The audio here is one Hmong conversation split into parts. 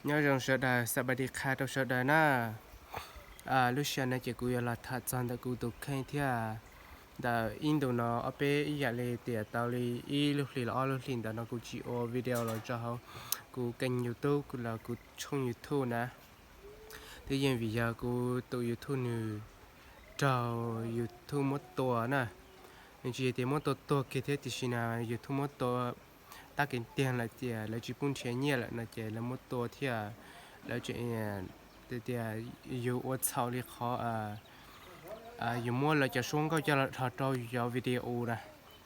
Nyob zoo sawv daws, xab pas di qha rau sawv daws na. Lub sij hawm no ces kuv yuav los tham txog ntawm kuv tus kheej thiab. Ntawm ib ntus no ob peb ib yam li tias tau li ib lub hlis los ob lub hlis ntawm no kuv tsis ua video los rau hauv kuv kênh YouTube los kuv tshooj YouTube na. Twb yeej vim yog kuv tus YouTube nws raug YouTube muab tua na. Nws tsis yog tias muab tua tuag kiag thiab, tiam sis no YouTube muab tua tab kev tiag lawm, tias lawv tsis pub nrhiav nyiaj lawm no ces lawv muab tua thiab. Lawv tseem tias yus ua txhaum li qhov yus muab lawv cov suab nkauj coj los dhos rau yus cov video na.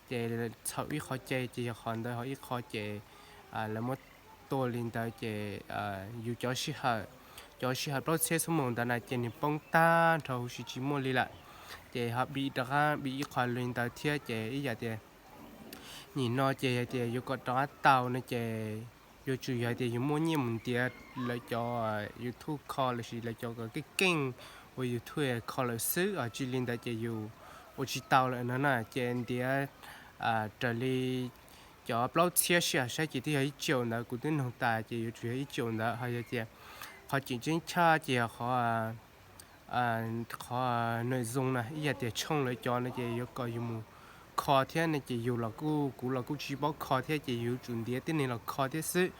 Ces txhaum ib qho ces ces yog qhov ntawd, ho ib qho ces lawv muab tua li ntawd ces yus cov sij hawm, cov sij hawm plaub txhiab xuab moos ntawd na ces nws poob tag nrho huv si tsis muaj li lawm. Ces ho bi rov qab bi ib qho li ntawd thiab ces ib yam tias nim no ces hais tias yuav kom rov qab tau no ces yuav tsum yog tias yus muaj nyiaj mus ntiav lawv cov YouTube kho lossis lawv cov keej keej ua YouTube kho lawm xwb, tsis li ntawd ces yus ua tsis tau lawm no na. Ces ntiav raws li cov plaub txhiab sij hawm saib ces twb yog ib tsaum ntawd, kuv twb noog tas ces yuav tsum yog ib tsaum ntawd. Ho yog tias qhov tseem ceeb tshaj ces yog qhov qhov nội dung na, ib yam tias tshooj lawv cov no ces yuav kom yus mus kho thiab no ces yus los kuj, kuv los kuj tsis paub kho thiab ces yus tsum ntiav tib neeg los kho thiab xwb.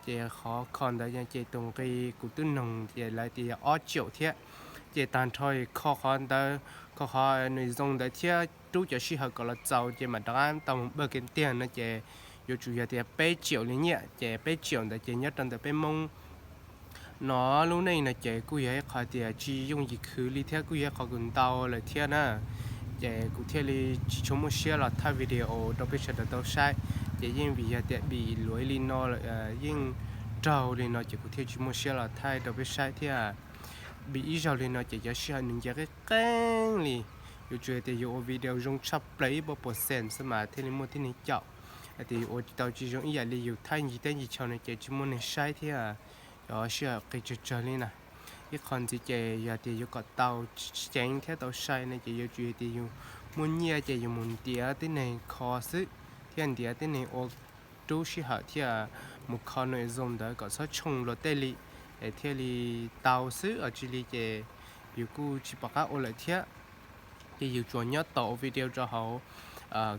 Ces qhov kho ntawd ces tus nqi kuv twb noog ces lawv tias yog ob tsaum thiab. Ces tag nrho kho qhov ntawd, kho qhov nội dung ntawd thiab rub cov sij hawm kom los txaus ces mam rov qab tau mus pawg kev tiag no ces yuav tsum yog tias peb tsaum li nyiaj. Ces peb tsaum ntawd ces nyob rau ntawm peb Hmoob no lub neej no ces kuj yog ib qho tias tsis yooj yim khwv li thiab kuj yog ib qho kws ntau lawm thiab na. Ces kuv thiaj li tsis tshua muaj siab los thaij video rau peb sawv daws tau saib. Ces yeej vim yog tias bim luav li no lawm, yeej raug li no ces kuv thiaj tsis muaj siab los thaij rau peb saib thiab. Bim ib zaug li no ces cov sij hawm nws nce qeeb qeeb li. Yuav tsum tias yus ua video zoo tshaj plaws ib puas percent xwb mas thiaj li muaj tib neeg caum. Hais tias yus ua tau tsis zoo ib yam li yus thaij ncig teb ncig chaw no ces tsis muaj neeg saib thiab. Cov sij hawm qis tsawg tsawg li na. Ib qho ntxiv ces yog tias yuav kom tau ceev thiab tau sai no ces yuav tsum tias yus muaj nyiaj ces yus mus ntiav tib neeg kho xwb, thiab ntiav tib neeg ua rub sij hawm thiab mus kho nội dung ntawd kom txhob tshooj luag tej li, es thiaj li tau xwb os. Tsis li ces yus kuj tsis pom qab ua lawm thiab. Ces yus tsuas nyob tos ua video rau hauv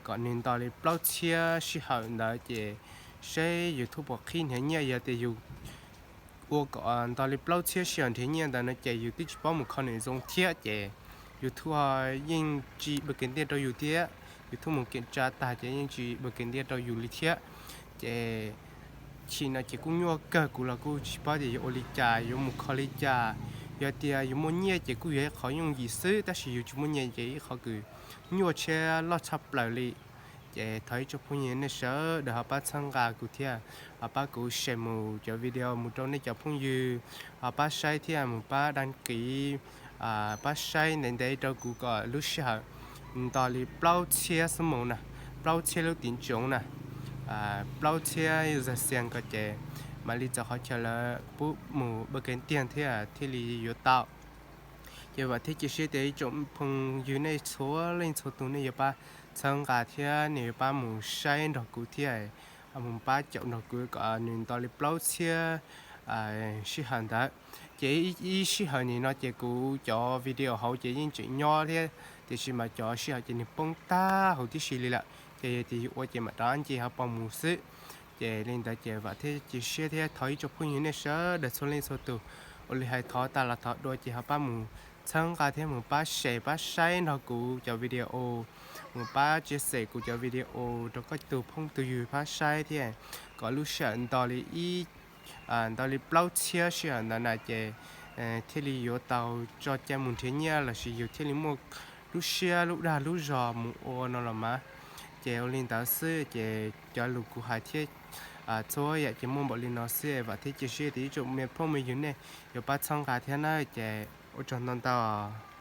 kom nws nto li plaub txhiab sij hawm ntawd ces seb YouTube puas qhib nrhiav nyiaj. Yog tias yus ua kom nto li plaub txhiab sij hawm nrhiav nyiaj ntawd no ces yus twb tsis paub mus kho nội dung thiab ces YouTube yeej tsis pawg kev ntiag rau yus thiab. YouTube mus kiểm tra tag ces yeej tsis pawg kev ntiag rau yus li thiab. Ces chim no ces kuj nyuaj kawg, kuv los kuj tsis paub tias yuav ua li cas, yuav mus kho li cas. Yog tias yus muaj nyiaj ces kuj yog ib qho yooj yim xwb, tab sis yus tsis muaj nyiaj ces ib qho kws nyuaj thiab loj tshaj plaws li. Ces thov ib tsoom phooj ywg nej sawv daws ho pab txhawb nqa kuv thiab, ho pab kuv share mus cov video mus rau nej cov phooj ywg, ho pab saib thiab mus pab đăng ký, pab saib ntev ntev rau kuv kom lub sij hawm nto li plaub txhiab xuab moos na, plaub txhiab lub tiv tsoov na, plaub txhiab zag xias ko ces mam li txog qhov chaw lawv pub mus pawg kev tiag thiab thiaj li yuav tau. Ces vam thiab cia siab tias ib tsoom phooj ywg nej txhua leej txhua tus nej yuav pab txhawb nqa thiab nej yuav pab mus saib nrog kuv thiab, mus pab caum nrog kuv kom nws nto li plaub txhiab sij hawm ntawd. Ces ib sij hawm nim no ces kuv cov video hauv ces yeej tseem nyob thiab, tiam sis mas cov sij hawm ces nws poob tag huv tib si li lawm. Ces yog tias yus ua ces mam rov nce ho pab mus xwb. Ces li ntawd ces vam thiab cia siab thiab thov ib tsoom phooj ywg nej sawv daws txhua leej txhua tus, ua li hais thov tas los thov dua ces ho pab mus txhawb nqa thiab mus pab share pab saib nrog kuv cov video, mus pab chia sẻ kuv cov video rau koj tus phooj tus ywg pab saib thiab, kom lub sij hawm nto li ib nto li plaub txhiab sij hawm ntawd na ces thiaj li yuav tau tso cai mus nrhiav nyiaj lossis yus thiaj li muaj lub siab lub dag lub zog mus ua no los mas. Ces ua li ntawd xwb ces cov lus kuv hais thiab txhua yam ces muaj npaum li no xwb, vam thiab cia siab tias ib tsoom me phooj me ywg nej yuav pab txhawb nqa thiab na. Ces ua tsaug ntau ntau.